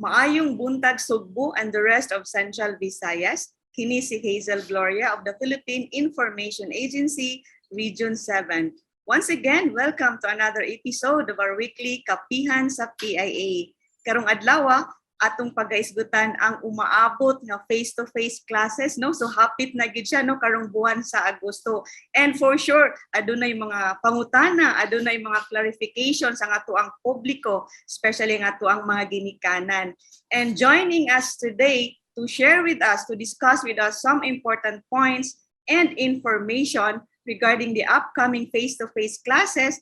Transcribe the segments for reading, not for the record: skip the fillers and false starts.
Maayong buntag, Sugbo and the rest of Central Visayas. Kini si Hazel Gloria of the Philippine Information Agency, Region 7. Once again, welcome to another episode of our weekly Kapihan sa PIA. Karong adlaw, atong pagaisgutan ang umaabot nga face-to-face classes, no? So hapit na gid siya, no, karong buwan sa Agosto. And for sure, adunay mga pangutana, adunay mga clarifications ang atoang publiko, especially ang atoang mga ginikanan. And joining us today to share with us, to discuss with us some important points and information regarding the upcoming face-to-face classes,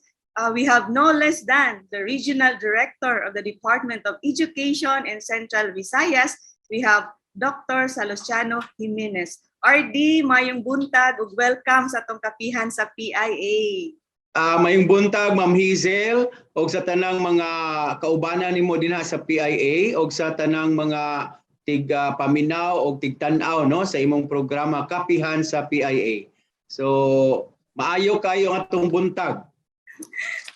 we have no less than the Regional Director of the Department of Education in Central Visayas. We have Dr. Salustiano Jimenez. RD, mayong buntag ug welcome sa atong Kapihan sa PIA. Mayong buntag, Ma'am Hazel, og sa tanang mga kaubanan nimo dinha sa PIA og sa tanang mga tig paminaw og tigtan-aw, no, sa imong programa Kapihan sa PIA. So maayo kayo ang atong buntag.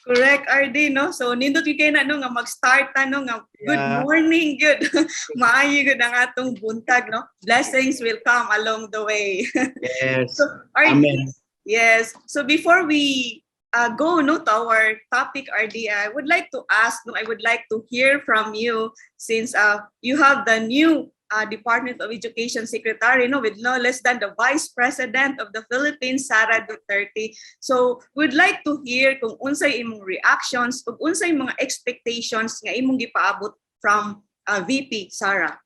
Correct, RD, no? So, nindot gyud kay na, no, nga mag-start ta, no, nga good morning, good. Maayo gud ang atong buntag, no? Blessings will come along the way. Yes. So, RD, Amen. Yes. So, before we go, no, to our topic, RD, I would like to ask, no, I would like to hear from you since you have the new Department of Education Secretary, no, with no less than the Vice President of the Philippines, Sara Duterte. So, we'd like to hear kung unsay imong reactions ug unsay mga expectations nga imong gipaabot from VP Sara.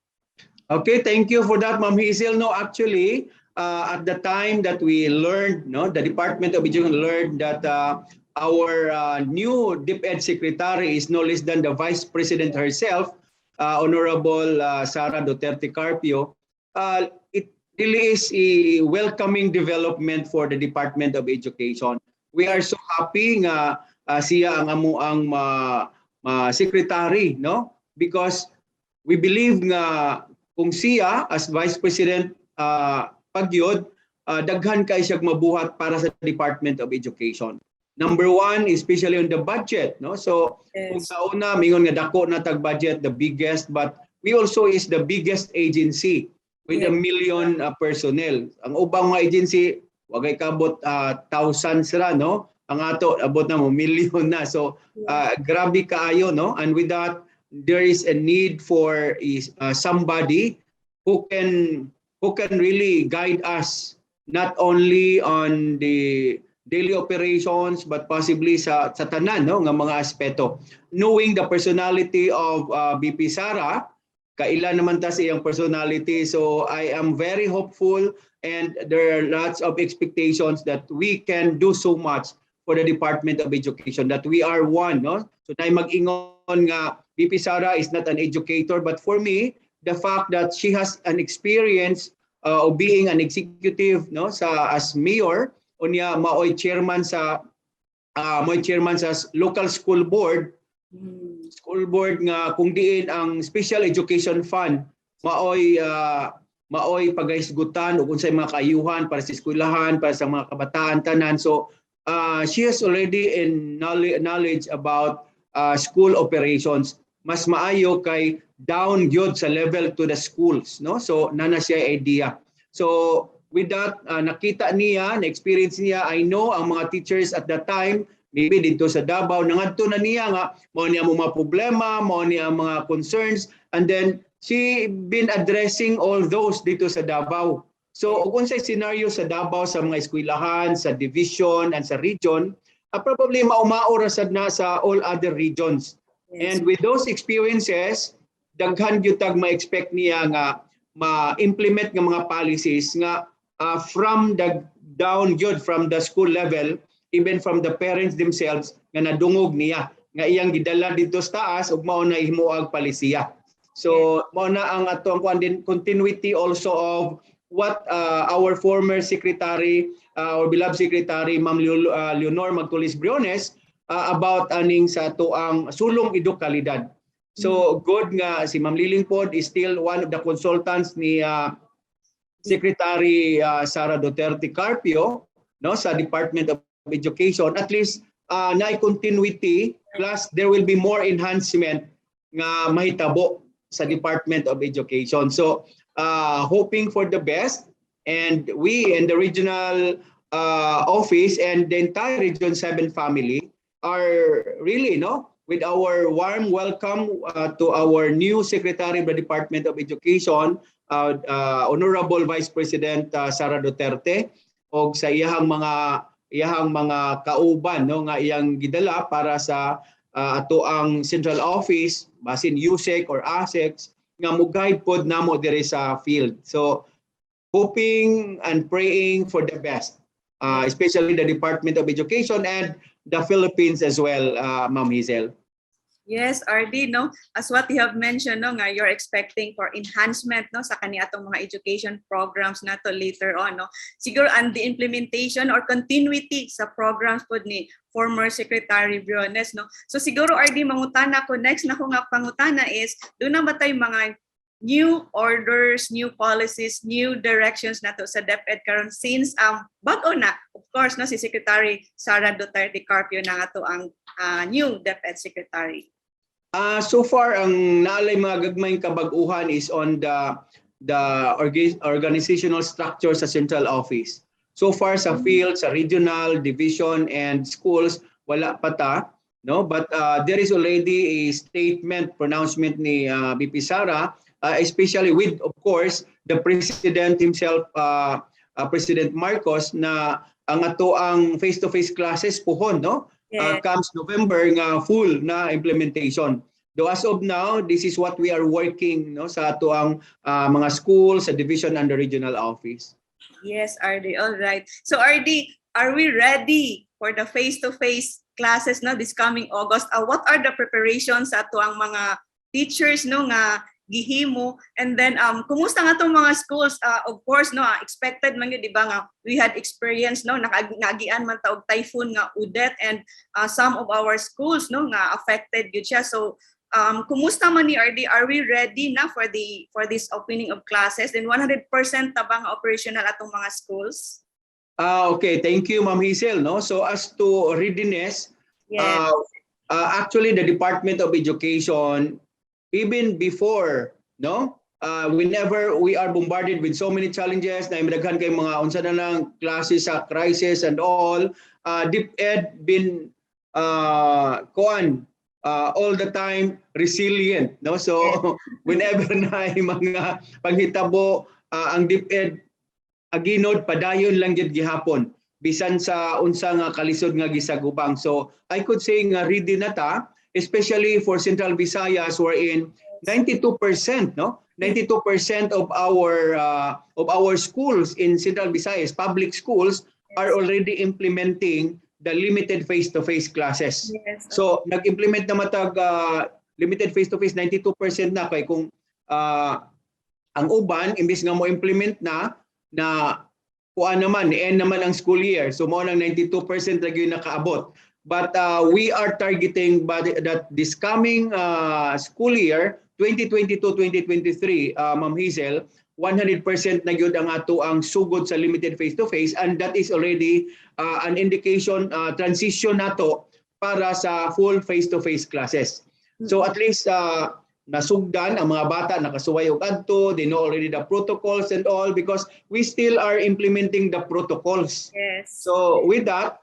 Okay, thank you for that, Ma'am Hazel. No, actually, at the time that we learned, no, the Department of Education learned that our new DepEd Secretary is no less than the Vice President herself, Honorable Sara Duterte Carpio, it really is a welcoming development for the Department of Education. We are so happy nga siya ang amoang ma secretary, no? Because we believe nga kung siya as Vice President pagyod, daghan kay siya mabuhat para sa Department of Education. Number one, especially on the budget, no? So kung sa una, mingon nga dako na tag budget, the biggest, but we also is the biggest agency with a million personnel. Ang ubang mga agency, wagay kabot thousands ra, no? Ang ato abot na mo million na. So grabe kaayo, no? And with that, there is a need for is somebody who can really guide us not only on the daily operations but possibly sa tanan, no, nga mga aspeto. Knowing the personality of VP Sara, kaila naman ta sa iyang personality, so I am very hopeful and there are lots of expectations that we can do so much for the Department of Education, that we are one, no? So nay mag-ingon nga VP Sara is not an educator, but for me, the fact that she has an experience of being an executive, no, sa as mayor, unya maoy chairman sa local school board, school board nga kung diin ang special education fund maoy pagahisgutan ug unsay mga kaayuhan para sa eskwelahan, para sa mga kabataan tanan. So she has already in knowledge about school operations. Mas maayo kay down gyud sa level to the schools, no? So nana siya idea. So with that, nakita niya, na experience niya. I know ang mga teachers at that time, maybe dito sa Davao, nangadto na niya nga mao niya ang mga problema, mao niya ang mga concerns, and then she been addressing all those dito sa Davao. So ug unsay scenario sa Davao sa mga eskwelahan, sa division and sa region, probably maumao ra sad na sa all other regions. And with those experiences, daghan gyud tag ma-expect niya nga ma-implement nga mga policies nga from the down gyud, from the school level, even from the parents themselves, nga nadungog niya nga iyang gidala dito sa taas ug mao na himuag palisiya. So mao na ang atong kuan din, continuity also of what our former secretary, our beloved secretary, Ma'am Leonor Magtulis Briones, about aning sa atoang Sulong EduKalidad. So good nga si Ma'am Liling pod is still one of the consultants ni Secretary Sara Duterte Carpio, no, sa Department of Education. At least na continuity, plus there will be more enhancement nga mahitabo. sa Department of Education. So hoping for the best, and we in the regional office and the entire Region 7 family are really, no, with our warm welcome to our new Secretary of the Department of Education, Honorable Vice President Sara Duterte, og sa iyahang mga kauban, no, nga iyang gidala para sa atoang central office, basin USEC or ASEC, nga mo guide pod namo diri sa field. So hoping and praying for the best, especially the Department of Education and the Philippines as well, Ma'am Hazel. Yes, RD, no? As what you have mentioned, no, nga you're expecting for enhancement, no, sa kaniadtong mga education programs nato later on, no. Siguro and the implementation or continuity sa programs pod ni former Secretary Briones, no. So siguro, RD, mangutana ko, next na ko nga pangutana is duna ba tay mga new orders, new policies, new directions nato sa DepEd karon since bag-o na, of course, no, si Secretary Sara Duterte Carpio na nga to ang new DepEd Secretary? So far, ang naa lay mga gagmayng kabag-uhan is on the organizational structure sa central office. So far sa field, sa regional, division, and schools, wala pa ta. No? But there is already a statement, pronouncement ni VP Sara, especially with, of course, the President himself, President Marcos, na ang atoang face-to-face classes puhon, no? Comes November nga full na implementation. Though as of now, this is what we are working, no, sa atoang mga schools, sa division and the regional office. Yes, RD. All right. So, RD, are we ready for the face-to-face classes, no, this coming August? What are the preparations sa atoang mga teachers, no, nga gihimo? And then kumusta nga tong mga schools? Of course, no, expected man gyud, di ba, nga we had experience, no, naagian man ta og typhoon nga Odette and some of our schools, no, nga affected gyud siya. So kumusta man ni, RD? Are we ready na for this opening of classes? Then 100% ta ba nga operational atong mga schools? Ah, okay, thank you, Ma'am Hazel, no? So as to readiness, actually the Department of Education, even before, no, whenever we are bombarded with so many challenges, na daghan kay mga unsa na lang klase sa crisis and all, DepEd been kuan all the time resilient, no? So whenever na mga panghitabo, ang DepEd aginod padayon lang gyud gihapon bisan sa unsa nga kalisod nga gisagupang. So I could say nga ready na ta, especially for Central Visayas, wherein 92%, no, 92% of our schools in Central Visayas, public schools, are already implementing the limited face-to-face classes. So nag-implement na matag limited face-to-face, 92% na, kay kung ang uban, imbis nga mo implement na na kuan naman, end naman ang school year. So mao nang 92% lagi yung nakaabot. But we are targeting but that this coming school year 2022-2023, Ma'am Hazel, 100% na gyud ang atoang sugod sa limited face-to-face, and that is already an indication, transition nato para sa full face-to-face classes. So at least nasugdan ang mga bata, nakasuway og adto, they know already the protocols and all, because we still are implementing the protocols. So with that,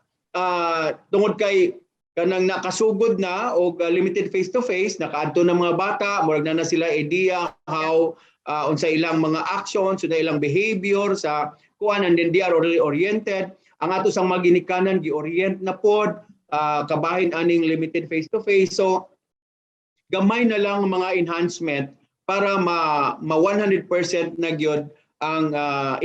tungod kay kanang nakasugod na og limited face to face, nakaadto na mga bata, murag na na sila idea how unsa ilang mga actions, unsa ilang behavior sa kuan, and then they are already oriented. Ang ato sang mga ginikanan gi-orient na pod kabahin aning limited face to face. So gamay na lang ang mga enhancement para ma 100% na gyud ang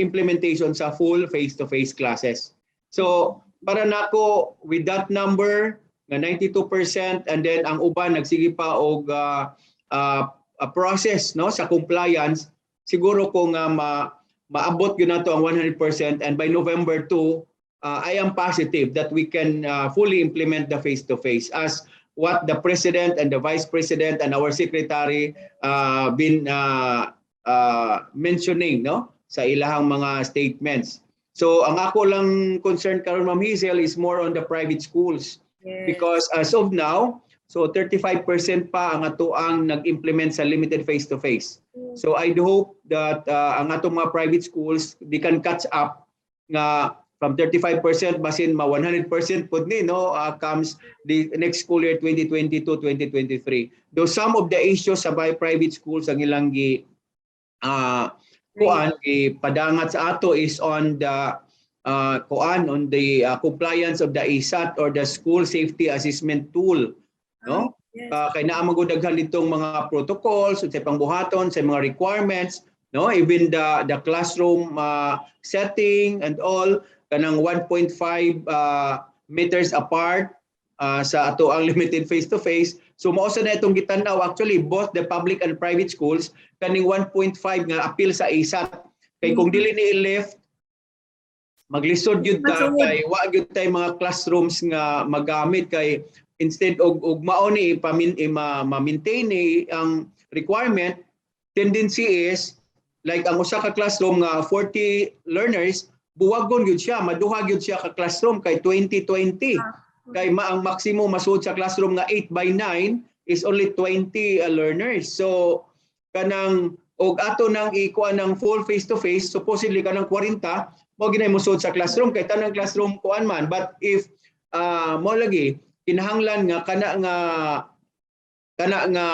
implementation sa full face-to-face classes. So para nako, with that number nga 92%, and then ang uban nagsige pa og a process, no, sa compliance, siguro kung maabot gyud nato ang 100%, and by November 2, I am positive that we can fully implement the face-to-face as what the President and the Vice President and our Secretary been mentioning, no, sa ilahang mga statements. So ang ako lang concern karon, Ma'am Hazel, is more on the private schools because as of now, So 35% pa ang atoang nag-implement sa limited face-to-face. So I do hope that ang atong mga private schools, they can catch up nga from 35% basin ma 100% pud ni, no, comes the next school year 2022-2023. Though some of the issues sa by private schools ang ilang gi kuan, padangat sa ato is on the kuan, on the compliance of the ASAT or the school safety assessment tool, no? Kay naa man gud daghan ditong mga protocols sa pangbuhaton sa mga requirements, no, even the classroom setting and all, kanang 1.5 meters apart sa ato ang limited face to face. So mao sa na itong gitan-aw actually, both the public and private schools, kaning 1.5 nga apil sa ASAT, kay kung dili ni i-lift, maglisod gyud ta Masugod. Kay wa gyud tay mga classrooms nga magamit, kay instead og mao ni ipamin ma-maintain ni ang requirement, tendency is like ang usa ka classroom nga 40 learners, buwagon gyud siya, maduha gyud siya ka classroom kay 2020, kay ang maximum masud sa classroom nga 8 by 9 is only 20 learners. So kanang og ato nang ikuan ng full face to face, supposedly kanang 40 mo ginay mosud sa classroom kay tanang classroom kuan man. But if mo lagi kinahanglan nga kana nga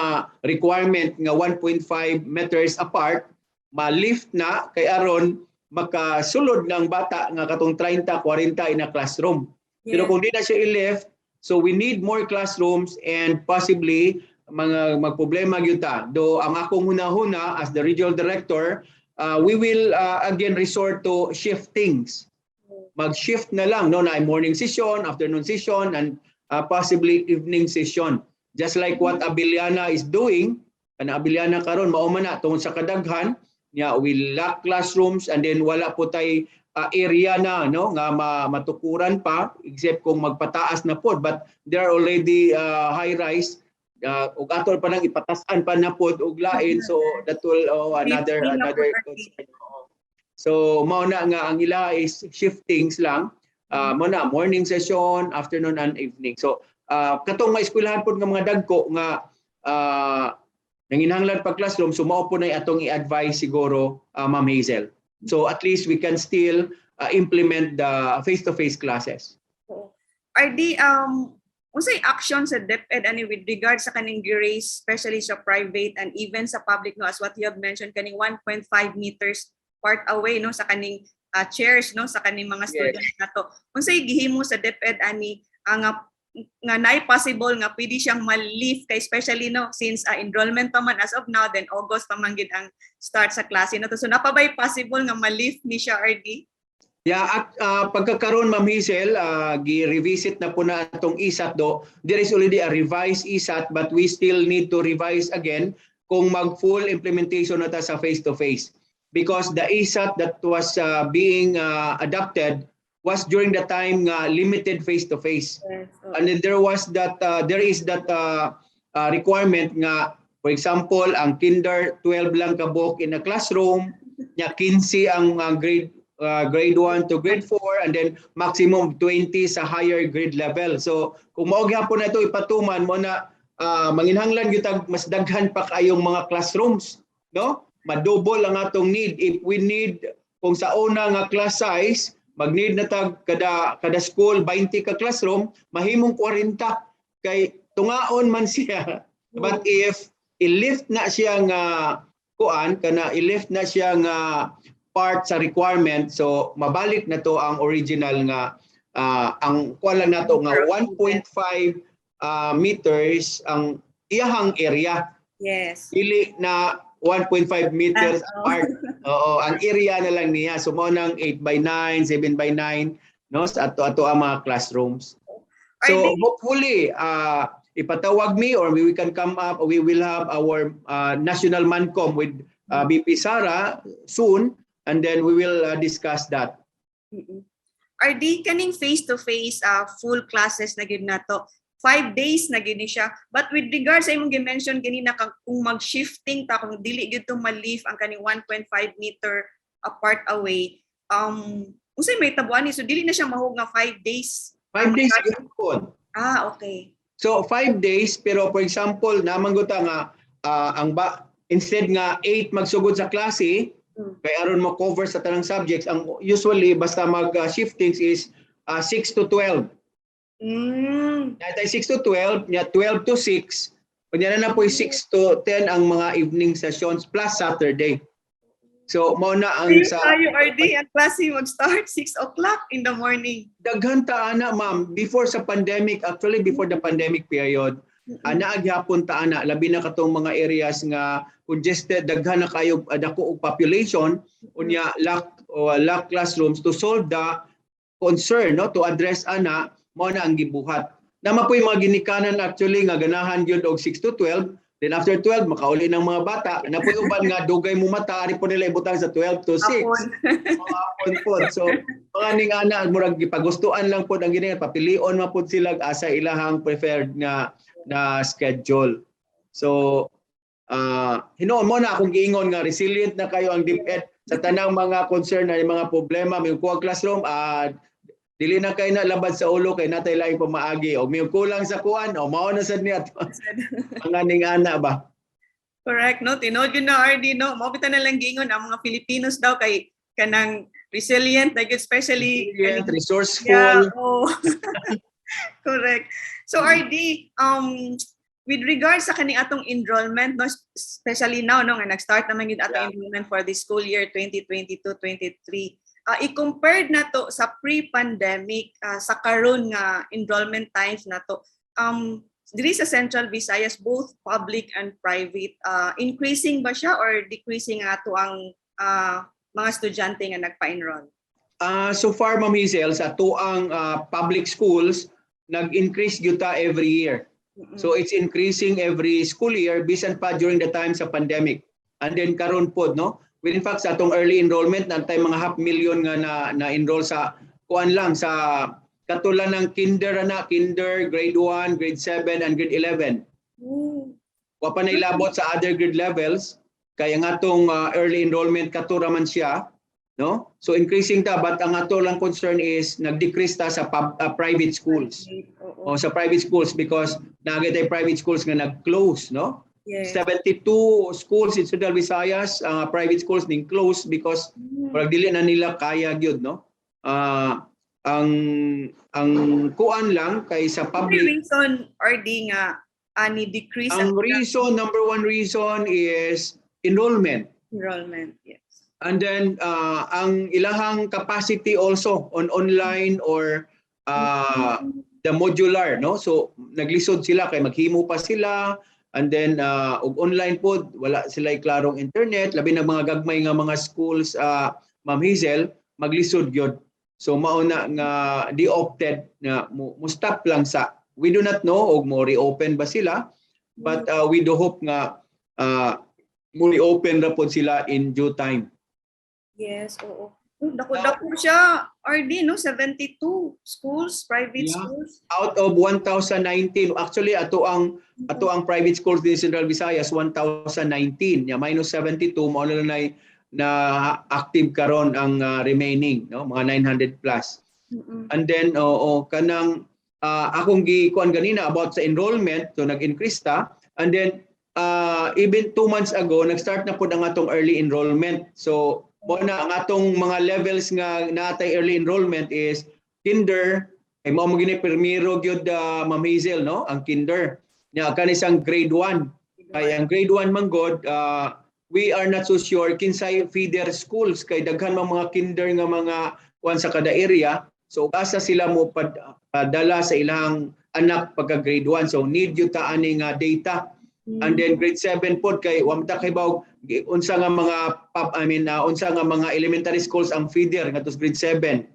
requirement nga 1.5 meters apart ma-lift na kay aron makasulod ng bata nga katong 30 40 in a classroom. Pero kung di na siya i-lift, so we need more classrooms and possibly mga magproblema gyud ta. Do ang akong hunahuna as the regional director, we will again resort to shiftings. Mag-shift na lang, no, na morning session, afternoon session and possibly evening session. Just like what Abellana is doing, kana Abellana karon mao man na tungod sa kadaghan niya, we lack classrooms and then wala po tay area na, no, nga matukuran pa except kung magpataas na pod, but there are already high rise ug ato pa nang ipatasan pa na pod og lain, so that will, oh, another Fifteen na another po. Concern. Oo. So mao na nga ang ila is shiftings lang, mao na morning session, afternoon and evening. So katong mga eskwelahan pod nga mga dagko nga nanginahanglan pag classroom, so mao po na atong i-advise siguro, Ma'am Hazel. So at least we can still implement the face-to-face classes. RD, unsay action sa DepEd ani with regard sa kaning gi-raise, especially sa private and even sa public, no, as what you have mentioned, kaning 1.5 meters part away, no, sa kaning chairs, no, sa kaning mga students nato? Unsay gihimo sa DepEd ani ang nga naay possible nga pwede siyang ma-lift, kay especially, no, since enrollment pa man as of now, then August pa man gid ang start sa klase na to? So naa pa bay possible nga ma-lift ni siya, RD? Yeah, at pagkakaroon, Ma'am Hazel, gi-revisit na po na atong ISAT do. There is already a revised ISAT, but we still need to revise again kung mag full implementation na ta sa face-to-face. Because the ISAT that was being adopted was during the time nga limited face-to-face. And then there is that requirement nga, for example, ang kinder 12 lang kabuok in a classroom, nya 15 ang grade 1 to grade 4 and then maximum 20 sa higher grade level. So kung mao gyapon na ito ipatuman mo na, manginhanglan gyud tag mas daghan pa kayong mga classrooms, no? Madouble ang atong need. If we need, kung sa una nga class size mag-need na tag kada school 20 ka classroom, mahimong 40 kay tungaon man siya. But if i-lift na siya nga kuan, kana i-lift na siya nga part sa requirement, so mabalik na to ang original nga ang kuan lang nato nga 1.5 meters ang iyahang area, dili na 1.5 meters apart. Oo, ang area na lang niya. So mao nang 8 by 9, 7 by 9, no, sa ato ato ang mga classrooms. So hopefully ipatawag me or we can come up, we will have our national mancom with VP Sara soon and then we will discuss that. RD, kaning face-to-face full classes na gyud nato, 5 days na gyud ni siya. But with regards sa imong gi-mention ganina kang kung mag-shifting ta, kung dili gyud to ma-lift ang kaning 1.5 meter apart away, unsay may tabuan ni? So dili na siya mahug nga 5 days? 5 days gyud. Ah, okay. So 5 days, pero for example, naa man gud ta nga ang ba instead nga 8 magsugod sa klase kay aron mo cover sa tanang subjects, ang usually basta mag shiftings is 6 to 12. Naa tay 6 to 12, nya 12 to 6. Kunya na po 6 to 10 ang mga evening sessions plus Saturday. So mao na ang Ayun sa tayo, RD, ang klase mag-start 6 o'clock in the morning. Daghan ta ana, ma'am, before sa pandemic, actually before the pandemic period, ana gyapon ta ana, labi na katong mga areas nga congested, daghan na kayo, dako og population, unya lack o lack classrooms. To solve the concern, no, to address ana, mao na ang gibuhat. Naa man poy mga ginikanan actually nga ganahan gyud og 6 to 12, then after 12 makauli ng mga bata. Naa poy uban nga dugay mo mata, ari po nila ibutang sa 12 to 6. Hapon. Hapon pod. So mga ning ana, murag gipagustuan lang pod ang gini, papilion man pod sila asa ilahang preferred nga na schedule. So hinuon mo na akong giingon nga resilient na kayo ang DepEd sa tanang mga concern na mga problema. May kuha classroom, dili na kay na labad sa ulo kay naa tay laing pamaagi, og may kulang sa kuan o mao na sad niya mga ning ana ba. Correct, no? Tinuod yun na, RD, no? Mao bitaw na lang giingon ang mga Filipinos daw kay kanang resilient, like especially resilient, resourceful. Yeah, oh. Correct. So RD, with regards sa kaning atong enrollment, no, especially now, no, nga nag-start naman yun atong enrollment for the school year 2022-23. I-compared na to sa pre-pandemic, sa karon nga enrollment times na to. Diri sa Central Visayas, both public and private, increasing ba siya or decreasing ato ang mga estudyante nga nagpa-enroll? So far, Ma'am Hazel, sa atuang public schools, nag-increase gyud ta every year. So it's increasing every school year bisan pa during the time sa pandemic. And then karon pod, no? Well, in fact, sa atong early enrollment naa tay mga half million nga na na-enroll sa kuan lang, sa katulad ng kinder na kinder, grade 1, grade 7 and grade 11. Wa pa na ilabot sa other grade levels kaya nga atong early enrollment kato ra man siya, no? So increasing ta, but ang ato lang concern is nag-decrease ta sa private schools. O sa private schools because naa gyud tay private schools nga nag-close, no? 72 schools in Central Visayas, private schools ning close because murag dili na nila kaya gyud, no? Ang kuan lang kay sa Ano public reason, RD, nga ani decrease Ang reason, number one reason is enrollment. Enrollment? Yes. And then ang ilahang capacity also on online or the modular, no? So naglisod sila kay maghimo pa sila and then og online pod wala sila klarong internet, labi na mga gagmay nga mga schools, Ma'am Hazel, maglisod gyud. So mao na nga di opted na mo stop lang sa. We do not know og mo reopen ba sila, but we do hope nga mo reopen ra pod sila in due time. Yes, oo. Oh, dako-dako siya, RD, no? 72 schools, private schools. Out of 1019 actually, ato ang private schools din Central Visayas 1019, ya minus 72, mao na lang na active karon ang remaining, no, mga 900 plus. And then oo, kanang akong gikuan ganina about sa enrollment, so nag-increase ta, and then even 2 months ago nag-start na pod ang atong early enrollment. So mo na ang atong mga levels nga natay early enrollment is kinder, kay mao mo gini primero gyud, Ma'am Hazel, no, ang kinder. Nya kani siyang grade 1. Kay ang grade 1 man god, we are not so sure kinsay feeder schools kay daghan man mga kinder nga mga kuan sa kada area. So asa sila mo padala sa ilang anak pagka grade 1? So need gyud ta ani nga data. And then grade 7 pod kay wa man ta kahibaw unsa nga mga pub, I mean, unsa nga mga elementary schools ang feeder ngadto sa grade 7.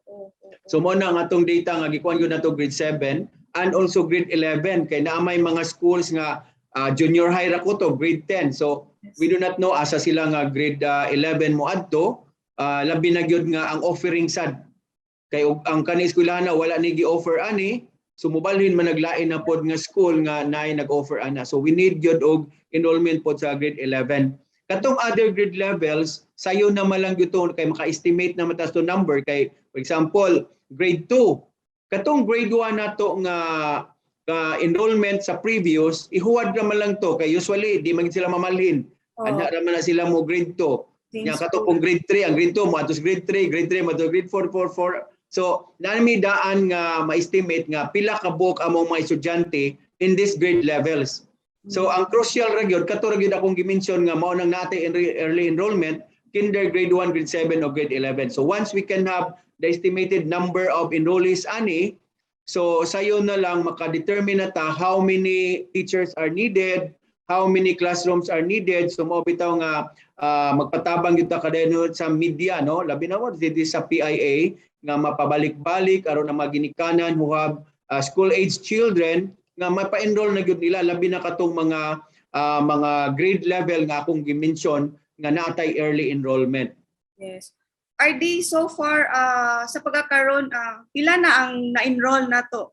Oo, oo. So mo na ang atong data nga gikuan gyud nato grade 7 and also grade 11 kay naa may mga schools nga junior high ra ko to grade 10. So we do not know asa sila nga grade 11 mo adto, labi na gyud nga ang offering sad kay og ang kani eskwelahan na wala ni gi-offer ani, so mobalhin man naglain na pod nga school nga naay nag-offer ana. So we need gyud og enrollment pod sa grade 11. Katong other grade levels, sayo na man lang gyud to kay maka-estimate na man ta to number kay for example grade 2, katong grade 1 nato nga ka enrollment sa previous, ihuwad naman lang to kay usually di man sila mamalhin. Ana ra man na sila mo grade 2. Same Nya kato school. Kung grade 3, ang grade 2 mo adto sa grade 3, grade 3 mo grade 4, 4, 4. So, nami daan nga ma-estimate nga pila ka buok among mga estudyante in these grade levels. So, ang crucial ra gyud kato ra gyud akong gi-mention nga mao nang natin early enrollment, kinder, grade 1, grade 7 o grade 11. So, once we can have the estimated number of enrollees ani, so sayo na lang maka-determine na ta how many teachers are needed, how many classrooms are needed. So mao bitaw nga magpatabang gyud ta kadayon sa media, no, labi na mo dito sa PIA nga mapabalik-balik aron ang mga ginikanan who have school age children nga mapa-enroll na gyud nila, labi na katong mga grade level nga akong gi-mention nga naatay early enrollment. Yes. RD, so far, sa pagkakaroon, pila na ang na-enroll na to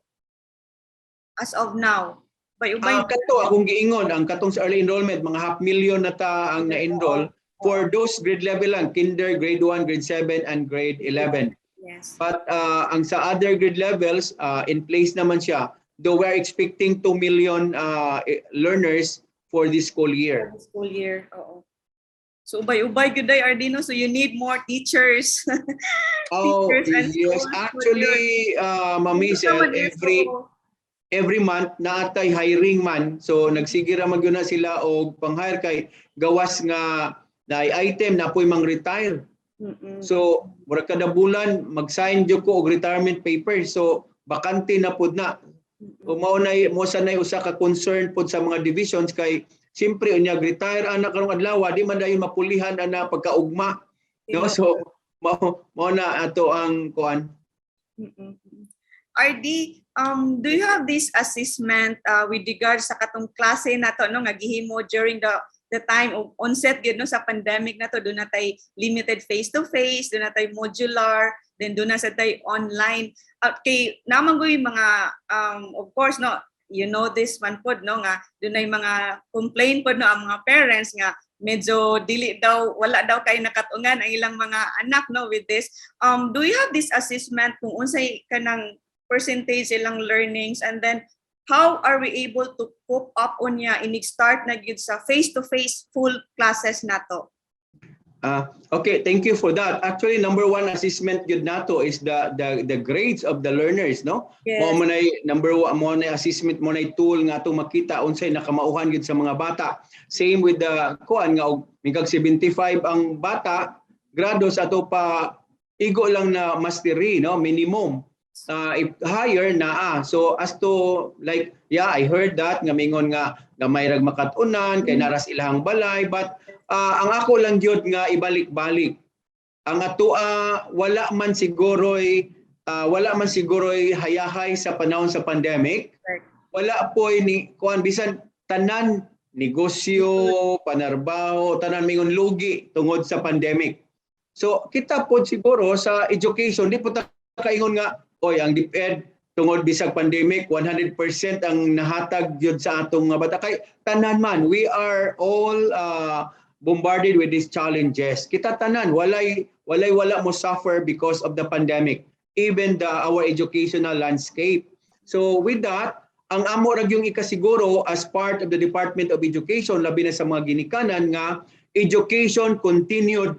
as of now? Bay-ubay. Kato akong giingon ang katong sa early enrollment, mga half million na ta ang na-enroll for those grade level lang, kinder, grade 1, grade 7 and grade 11. But ang sa other grade levels, in place naman siya. Though we're expecting 2 million learners for this school year. For the school year. Oo. So ubay-ubay gyud ay, RD, no? So you need more teachers. Oh, Teachers and yes. schools for Actually, Ma'am Hazel, Naman is, every month naatay hiring man. So nagsige ra man gyud na sila og pang-hire kay gawas nga naay item na po'y mang retire. So murag kada bulan mag-sign jud ko og retirement paper. So bakante na pud na. O mao nay mo sa nay usa ka concern pod sa mga divisions kay siyempre unya retire ana karong adlaw, di man dayon mapulihan ana pagkaugma, no? So mao na ato ang kuan. RD, do you have this assessment with regards sa katong klase na to, no, nga gihimo during the time of onset gyud, no, sa pandemic na to? Duna tay limited face to face, duna tay modular, then duna sa tay online. Kay naman ko yung mga of course, no, you know this man pod, no, nga dunay mga complaint pod, no, ang mga parents nga medyo dili daw, wala daw kay nakatungan ang ilang mga anak, no, with this. Do you have this assessment kung unsay kanang percentage ilang learnings, and then how are we able to cope up unya inig start na gyud sa face to face full classes nato? Okay, thank you for that. Actually, number one assessment gyud nato is the grades of the learners, no? Yes. Mao man ay number one, mao na assessment, mo na tool nga atong makita unsay nakamauhan gyud sa mga bata. Same with the kuan nga og migag 75 ang bata, grado sa ato pa igo lang na mastery, no, minimum. If higher naa. So as to like, yeah, I heard that nga mingon nga gamay rag makat-unan kay naras ilahang balay, but ang ako lang gyud nga ibalik-balik. Ang atoa wala man siguro'y hayahay sa panahon sa pandemic. Wala po'y ni kuan, bisan tanan negosyo, panarbaho, tanan mingon lugi tungod sa pandemic. So kita po siguro sa education, di po ta kaingon nga, oy, ang DepEd tungod bisag pandemic 100% ang nahatag gyud sa atong mga bata, kay tanan man, we are all bombarded with these challenges. Kita tanan, walay wala mo suffer because of the pandemic, even the our educational landscape. So with that, ang amo ra yung ikasiguro as part of the Department of Education, labi na sa mga ginikanan, nga education continued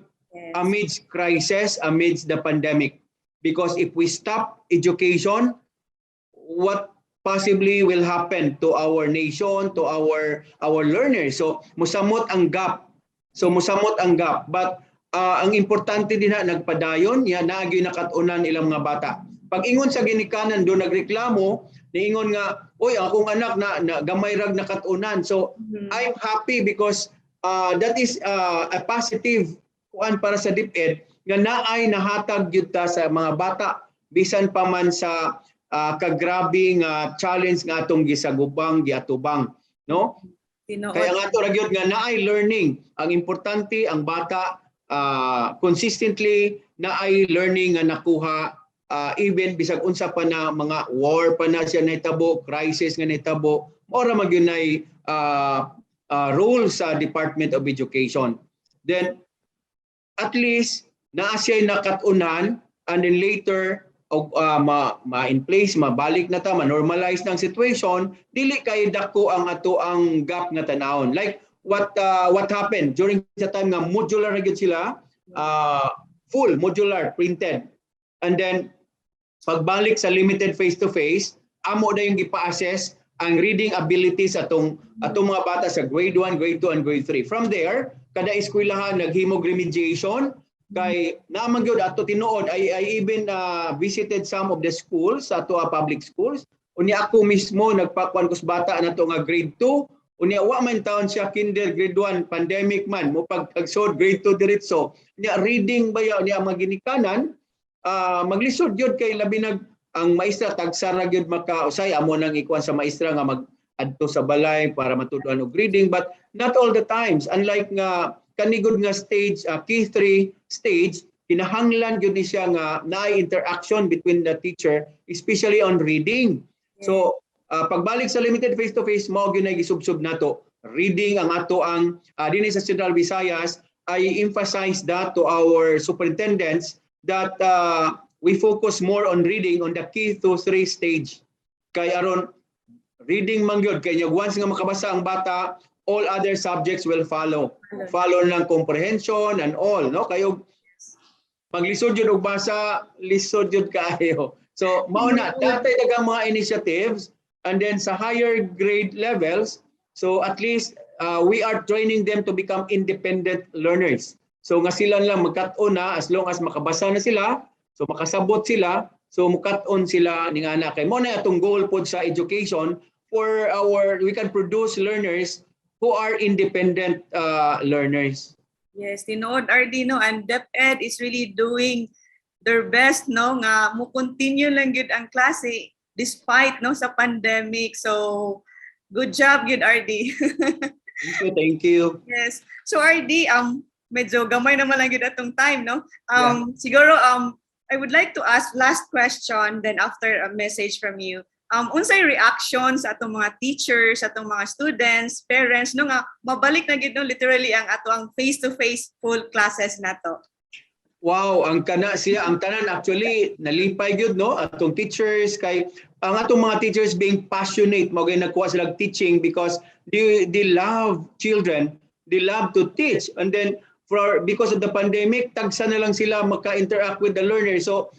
amidst crisis, amidst the pandemic. Because if we stop education, what possibly will happen to our nation, to our learners? So musamot ang gap. So musamot ang gap. But ang importante din na nagpadayon, ya naagyoy nakat-unan ilang mga bata. Pag ingon sa ginikanan do nagreklamo, niingon nga, "Oy, akong anak na gamay rag nakat-unan." So I'm happy because that is a positive kuan para sa DepEd nga naay nahatag gyud ta sa mga bata bisan pa man sa kagrabe nga challenge nga atong gisagubang, giatubang, no? Tinuod. Kaya nga ato ra gyud nga naay learning. Ang importante, ang bata consistently naay learning nga nakuha, even bisag unsa pa na mga war pa na siya nahitabo, crisis nga nahitabo, mao ra man gyud nay role sa Department of Education. Then at least naa siya nakat-unan and then later, of og ma in place, mabalik na ta, ma-normalize ng situation, dili kay dako ang ato ang gap nga tanawon. Like what happened during the time nga modular na gyud sila, full modular printed. And then pagbalik sa limited face to face, amo na yung gipa-assess ang reading abilities atong mga bata sa grade 1, grade 2 and grade 3. From there, kada eskwelahan naghimog remediation kay naman gyud ato tinuod. I even visited some of the schools sa ato public schools. Unya ako mismo nagpakuan ko sa bata nato nga grade 2. Unya wa man taon siya kinder, grade 1, pandemic man mo pag pagsod grade 2 diretso. Unya reading ba ya unya mga ginikanan maglisod gyud kay labi nag ang maestra tagsa ra gyud maka usay amo nang ikuan sa maestra nga mag adto sa balay para matuduan og reading, but not all the times, unlike nga kanigod nga stage, K3 stage, kinahanglan gyud ni siya nga naay interaction between the teacher, especially on reading. So pagbalik sa limited face to face, mao gyud na gisubsob nato reading ang ato ang dinhi sa Central Visayas. I emphasize that to our superintendents that we focus more on reading on the K to 3 stage kay aron reading man gyud kay once nga makabasa ang bata, all other subjects will follow, follow ng comprehension and all, no? Kayo maglisod jud og basa, lisod jud kaayo. So mao na datay daghang mga initiatives. And then sa higher grade levels, so at least we are training them to become independent learners, so nga sila lang magkat-on na as long as makabasa na sila, so makasabot sila, so mukat-on sila ning ana kay mo na atong goal pod sa education for our we can produce learners who are independent learners. Yes, tinuod, RD, no, and DepEd is really doing their best, no, nga mo continue lang gyud ang klase despite, no, sa pandemic. So good job gyud, RD. Thank you, thank you. Yes. So RD, medyo gamay naman lang gyud atong time, no? Siguro I would like to ask last question, then after a message from you. Unsay reaction sa atong mga teachers, sa atong mga students, parents, no, nga mabalik na gyud, no, literally ang ato ang face-to-face full classes nato? Wow, ang kana siya, ang tanan actually nalipay gyud, no, atong teachers kay ang atong mga teachers being passionate mo gyud nagkuha sila og teaching because they love children, they love to teach. And then for because of the pandemic, tagsa na lang sila maka-interact with the learners. So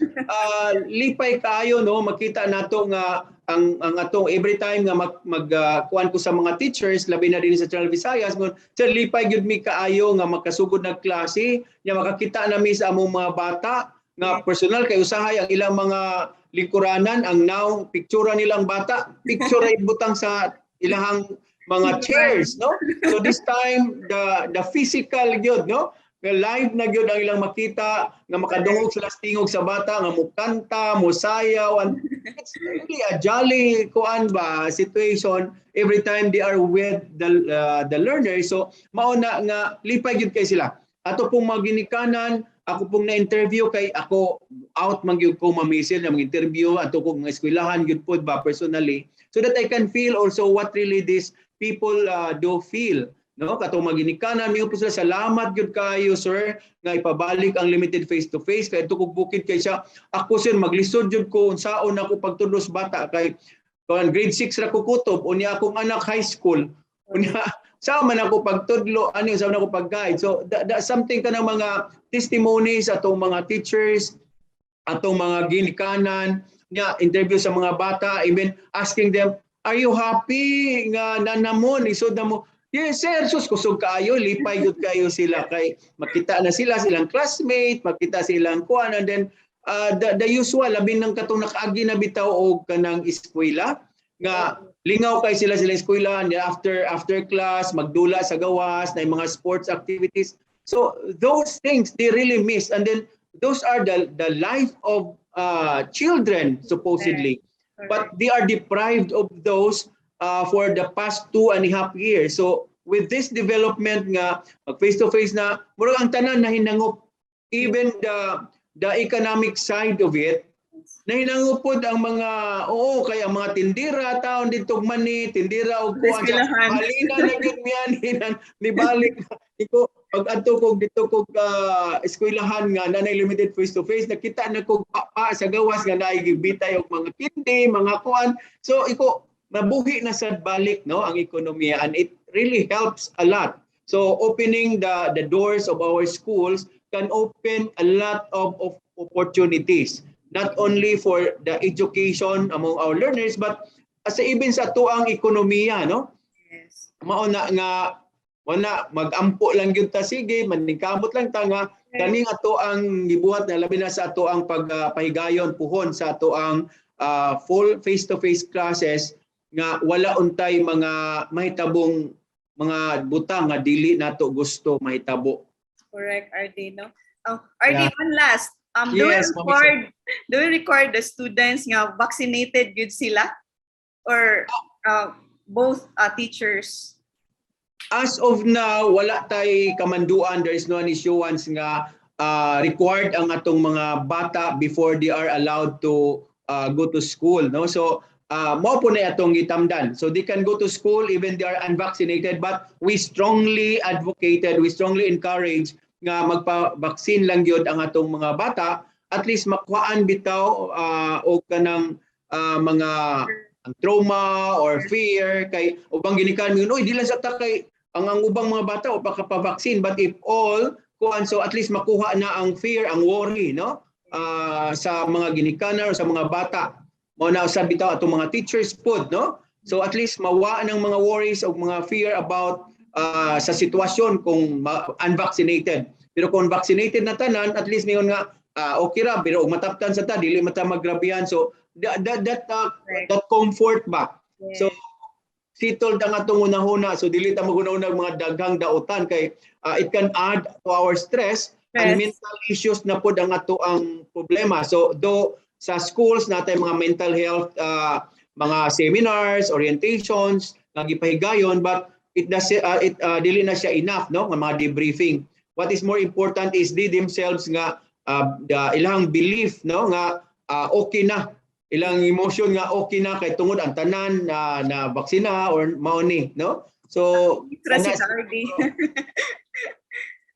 lipay kaayo, no, makita nato nga ang atong every time nga mag kuan ko sa mga teachers, labi na din sa Central Visayas, ngon, "Sir, lipay gyud mi kaayo nga makasugod nag klase nya makakita na mi sa among mga bata nga personal," kay usahay ang ilang mga lingkuranan ang now picture nilang bata, picture ay butang sa ilahang mga chairs, no? So this time the physical gyud, no, nga live na gyud ang ilang makita nga makadungog sila sa tingog sa bata nga mukanta, mosayaw, and it's really a jolly kuan ba situation every time they are with the learners. So mao na nga lipay gyud kay sila. Ato pong mga ginikanan, ako pong na-interview kay ako out man gyud ko mamisil na mga interview ato kong mga eskwelahan gyud pod ba personally so that I can feel also what really these people do feel, no? Katong mga ginikanan miingon po sila, "Salamat gyud kayo, sir, nga ipabalik ang limited face to face kay tukog bukid kay siya. Ako, sir, maglisod jud ko unsaon ako pagtudlo sa bata kay kuan grade 6 ra ko kutob, unya akong anak high school, unya sa man ako pagtudlo ani, sa man ako pag-guide." So that something kanang mga testimonies atong mga teachers, atong mga ginikanan nya, interview sa mga bata, even asking them, "Are you happy nga nanamon isod na mo?" "Yes, sir." Sus, kusog kaayo, lipay gyud kayo sila kay makita na sila silang classmate, makita silang kuan. And then the usual, labi nang katong nakaagi na bitaw og kanang eskwela nga lingaw kay sila silang eskwela and after class magdula sa gawas na yung mga sports activities. So those things they really miss, and then those are the life of children supposedly, but they are deprived of those for the past 2.5 years. So with this development nga mag face to face na, murag ang tanan na hinangop, even the economic side of it. Nahinangop pod ang mga, oo, kay ang mga tindira taon dito mani tindira og kuan sa Eskwelahan. Halina na gyud miyan nibalik iko pag adto kog dito kog eskwelahan nga nanay limited face to face, nakita na kog pa sa gawas nga naay gibitay og mga kindi, mga kuan. So iko mabuhi na sad balik, no, ang ekonomiya, and it really helps a lot. So opening the doors of our schools can open a lot of opportunities, not only for the education among our learners but sa even sa atuang ekonomiya, no? Yes. Mao na nga wala magampo lang gyud ta, sige, maningkamot lang ta nga kaning ato ang gibuhat na labi na sa ato ang pagpahigayon puhon sa ato ang full face to face classes nga wala untay mga mahitabong mga butang nga dili nato gusto mahitabo. Correct, RD, no? Oh, RD, one last. Do Yes, we Ma'am. require the students nga vaccinated gyud sila or both teachers? As of now, wala tay kamanduan. There is no an issuance nga required ang atong mga bata before they are allowed to go to school, no? So mao po na atong gitamdan. So they can go to school even they are unvaccinated, but we strongly advocated, we strongly encourage nga magpa-vaccine lang gyud ang atong mga bata, at least makuhaan bitaw og kanang mga ang trauma or fear kay ubang ginikan mi, "Oy, di lang sa ta kay ang ubang mga bata o pa vaccine." But if all kuan, so at least makuha na ang fear, ang worry, no, sa mga ginikanan or sa mga bata. Mao na usab bitaw atong mga teachers pod, no? So at least mawa ng mga worries o mga fear about sa sitwasyon kung unvaccinated. Pero kung vaccinated na tanan, at least mayon nga okay ra, pero og mataptan sa ta, dili mata magrabihan. So that Correct. That comfort ba. So settled ang atong hunahuna, so dili ta maghunahuna og mga daghang dautan kay it can add to our stress and mental issues na pod ang ato ang problema. So though sa schools natay mga mental health mga seminars, orientations nga gipahigayon, but it does it dili na siya enough, no, nga mga debriefing. What is more important is they themselves nga the ilang belief, no, nga okay na ilang emotion nga okay na kay tungod ang tanan na na baksina or mao ni, no? So Trust si RD.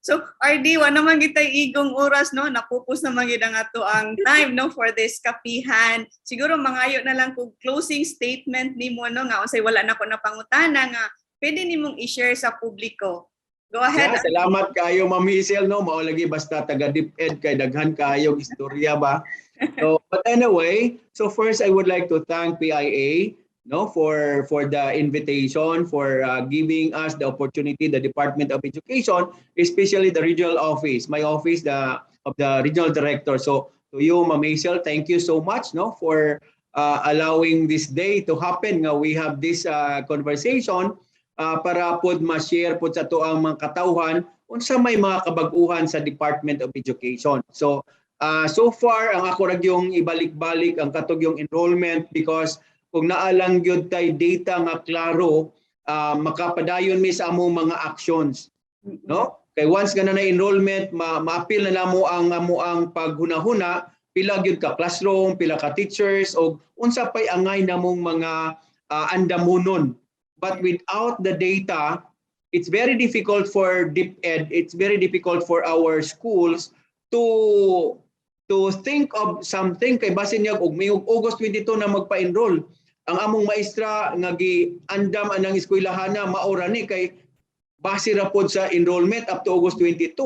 So RD, wa naman gitay igong oras, no, napupos naman gid ang ato ang time, no, for this kapihan. Siguro mangayo na lang kog closing statement nimo, no, nga unsay wala na ko napangutana nga pwede nimong i-share sa publiko. Go ahead. Yeah, salamat kayo, Ma'am Hazel, no? Mao lagi basta taga DepEd kay daghan kayo istorya ba. So but anyway, so first I would like to thank PIA, no, for the invitation, for giving us the opportunity, the Department of Education, especially the regional office, my office, the of the regional director. So to you, Ma'am Hazel, thank you so much, no, for allowing this day to happen nga we have this conversation para pod ma-share pod sa ato ang mga katawhan unsa may mga kabag-uhan sa Department of Education. So so far ang ako ra yung ibalik-balik ang katong yung enrollment because kung naa lang gyud tay data nga klaro, makapadayon mi sa among mga actions, no? Kay once nga na enrollment, ma-appeal na namo ang amo ang paghunahuna pila gyud ka classroom, pila ka teachers og unsa pay angay namong mga andamunon. But without the data, it's very difficult for DepEd, it's very difficult for our schools to think of something kay basin niya og may August 22 na magpa-enroll ang among maestra nga gi-andam anang eskwelahan na maora ni kay base ra pod sa enrollment up to August 22.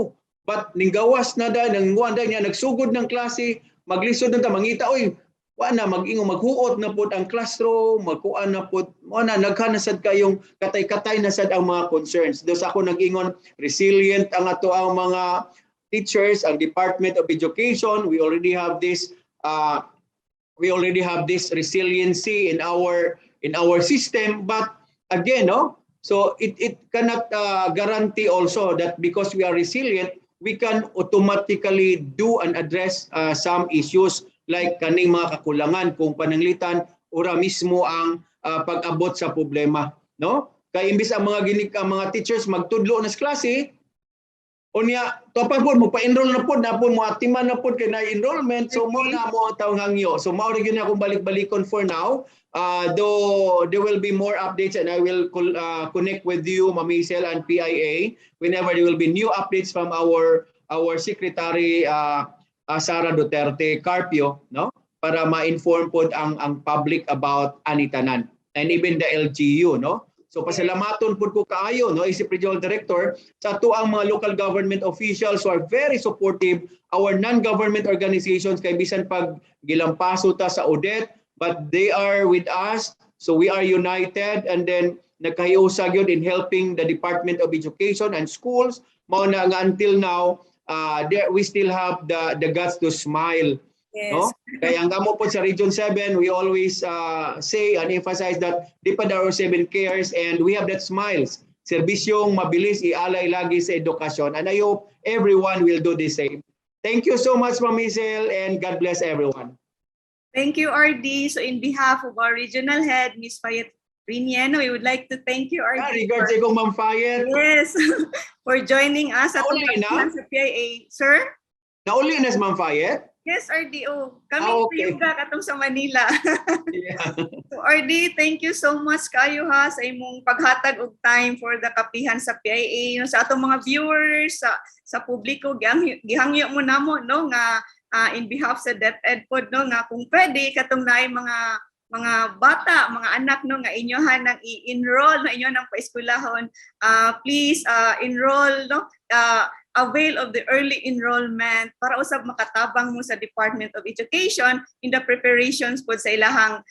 But ninggawas na da nang da niya nagsugod ng klase, maglisod na ta mangita, oy, wa na mag-ingo, maghuot na pod ang classroom, magkuan na pod mo na naghan na sad kayong katay-katay na sad ang mga concerns. Do sa ako nag-ingon, resilient ang ato ang mga teachers, ang Department of Education. We already have this resiliency in our system. But again, no, so it cannot guarantee also that because we are resilient, we can automatically do and address some issues like kaning mga kakulangan kung pananglitan ora mismo ang pag-abot sa problema, no? Kay imbis ang mga ginik ang mga teachers magtudlo na sa klase. Unya, to pa po, magpa-enroll na po, moatiman na po kay na enrollment. So mao na mo ang hangyo. So mao ra gyud na akong balik-balikon for now. Though there will be more updates and I will connect with you, Ma'am Hazel and PIA, whenever there will be new updates from our Secretary Sara Duterte Carpio, no? Para ma-inform pod ang public about ani tanan and even the LGU, no? So pasalamaton pud ko kaayo, no, isip Regional Director, sa atoang mga local government officials who are very supportive, our non-government organizations, kay bisan pag gilampaso ta sa Odette, but they are with us, so we are united and then nagkahiusa gyud in helping the Department of Education and schools. Mao na nga until now, there, we still have the guts to smile, no? Kaya ang kamo po sa Region 7, we always say and emphasize that DepEd 7 cares and we have that smiles. Serbisyong mabilis, ialay lagi sa edukasyon. And I hope everyone will do the same. Thank you so much, Ma'am Hazel, and God bless everyone. Thank you, RD. So in behalf of our regional head, Ms. Fayet Rinieno, we would like to thank you, RD. Regards sa Ma'am Fayet. Yes, for joining us at Nauli na? Sa PIA. Sir? Nauli na si Ma'am Fayet? Yes, RDO. Kami ah, okay, katong sa Manila. So RD, thank you so much kayo ha sa imong paghatag og time for the Kapihan sa PIA. No, sa atong mga viewers, sa publiko, gihangyo mo namo, no, nga in behalf sa DepEd pod, no, nga kung pwede katong naay mga bata, mga anak, no, nga inyohan nang i-enroll, no, inyo nang paeskwelahon, please enroll, no, avail of the early enrollment para usab makatabang mo sa Department of Education in the preparations pod sa ilahang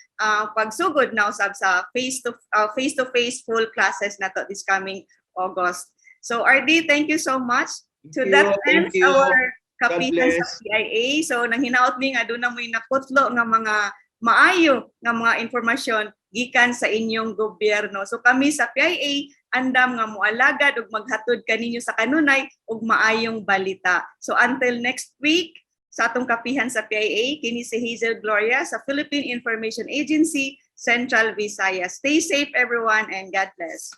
pagsugod na usab sa face to face full classes nato this coming August. So RD, thank you so much. So Thank that you, thank ends you. Our Kapihan sa Bless. PIA. So nanghinaot mi nga duna mo'y nakutlo nga mga maayo nga mga impormasyon gikan sa inyong gobyerno. So kami sa PIA andam nga moalagad ug maghatod kaninyo sa kanunay ug maayong balita. So until next week sa atong Kapihan sa PIA, kini si Hazel Gloria sa Philippine Information Agency, Central Visayas. Stay safe, everyone, and God bless.